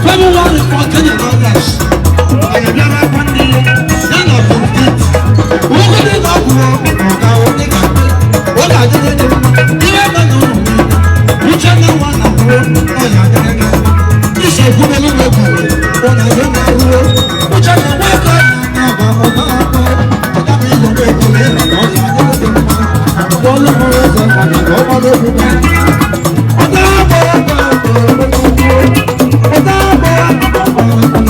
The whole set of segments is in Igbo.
February 14 in August, anyị bịara akwa ndị ya na 15th. Nwoke dị na ọgwụ ọga onye ga-adị, ọ ga-adịrị gị mma. Ihe eme na ụlọ niile, uche na nwa na kwuo, ọ ya adịrị gị mma. Ise kwubelu n'egwu, ọ na-eme na ruo. Uche na nwa ego na ọba ọba ọba, ọga bụ ihe ọba ego na ọ ya adịrị gị mma. Ọlụ m ụzọ mana ka ọ gbara egwu gị. Ọ ga-agba ọba ọba ọba ọba. Ọ ga-agba ọba ọba ọba.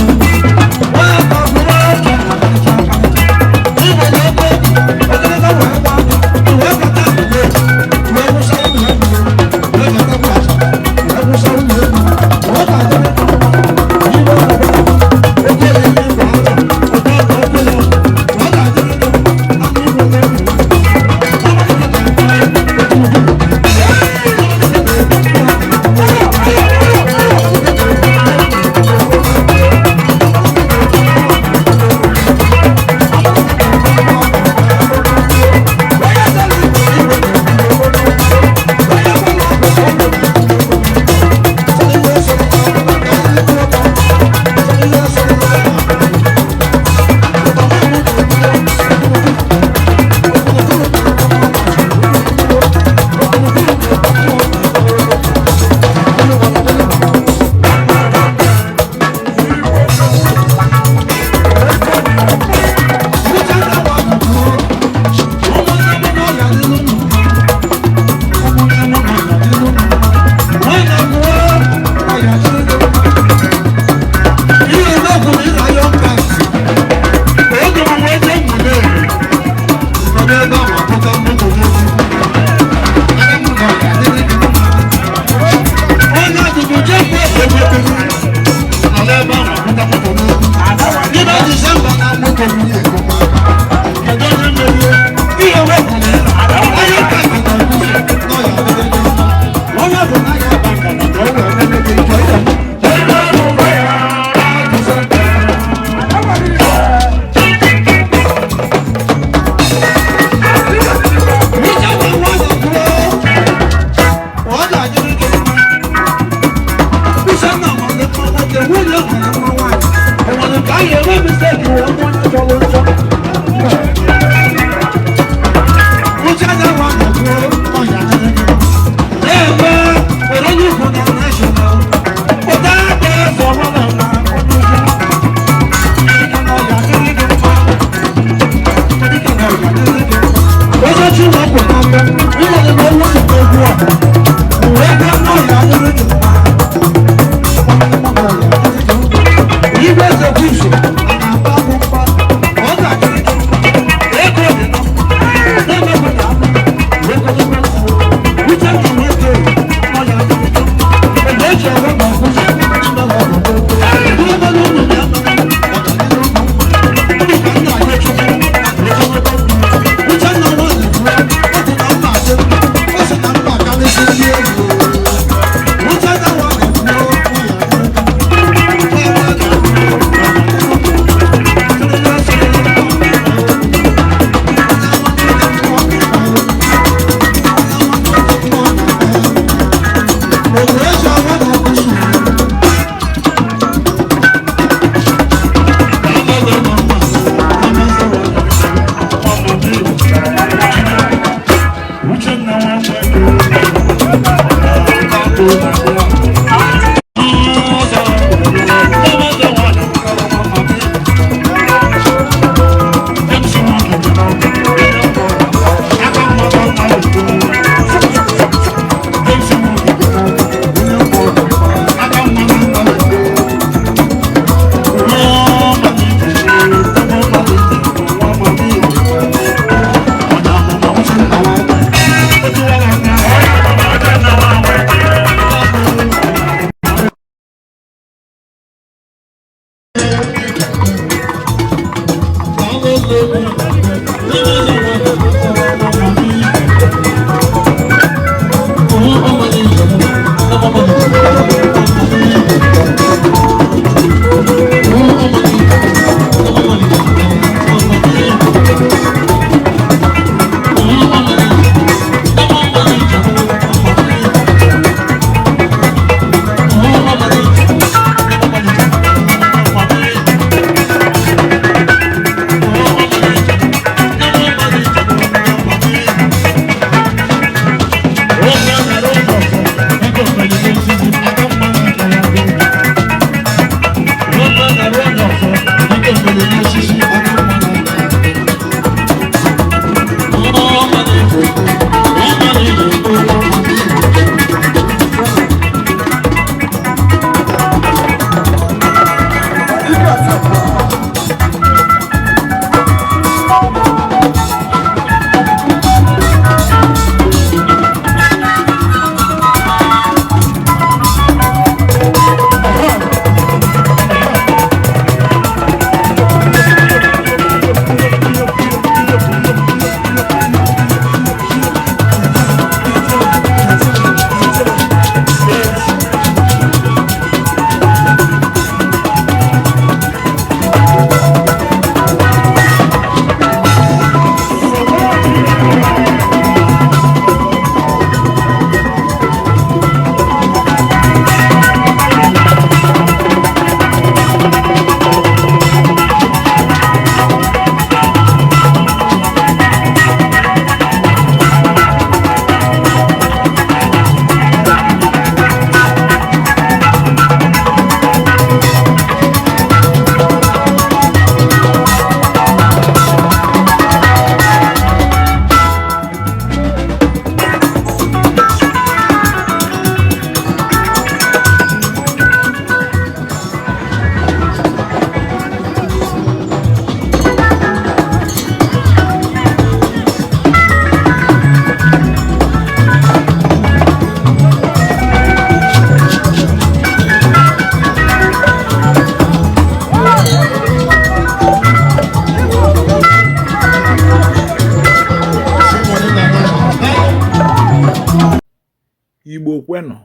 Igbo kwenụ,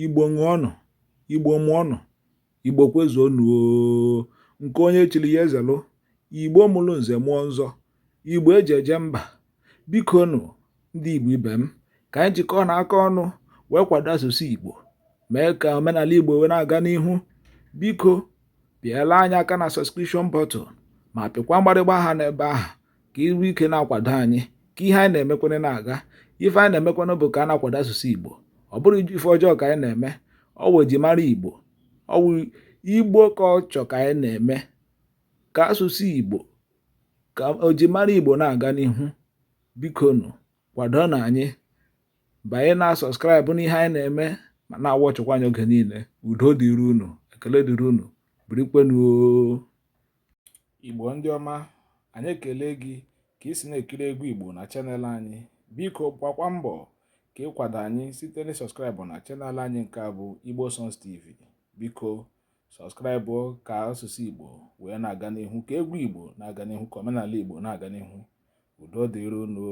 Igbo ṅụọnụ, Igbo mụọnụ, Igbo kwezuonụ oo. Nke onye chiri ya ezelụ. Igbo mụrụ nze mụọ nzọ, Igbo eji eje mba. Bikonụ, ndị Igbo ibe m, ka anyị jikọọ na aka ọnụ wee kwado asụsụ Igbo, mee ka omenala Igbo wee na-aga n'ihu. Biko, pịala anyị aka na subscription button ma pịkwa mgbarịgba aha n'ebe ahụ ka iru ike na-akwado anyị, ka ihe anyị na-emekwana na-aga. Ife anyị na-emekwana bụ ka a na-akwado asụsụ Igbo. Ọ bụrụ ife ọjọọ ka anyị na-eme, ọ wụ ejimara Igbo, ọ wụ Igbo ka ọ chọ ka anyị na-eme, ka asụsụ Igbo, ka ojimara Igbo na-aga n'ihu. Bikonu, kwadonụ anyị, banye na subscribe n'ihe anyị na-eme ma na-awatchịkwa anyị oge niile. Udo dịrị unu, ekele dịrị unu, birikwenu. Igbo ndị ọma, anyị ekele gị ka ị si na-ekiri egwu Igbo na channel anyị. Biko, gbakwa mbọ ka ịkwado anyị site na subscribe na channel anyị nke a bụ Igbo Songs TV. Biko, subscribe ka asụsụ Igbo wee na-aga n'ihu, ka egwu Igbo na-aga n'ihu, ka omenala Igbo na-aga n'ihu. Udo dịrị unu.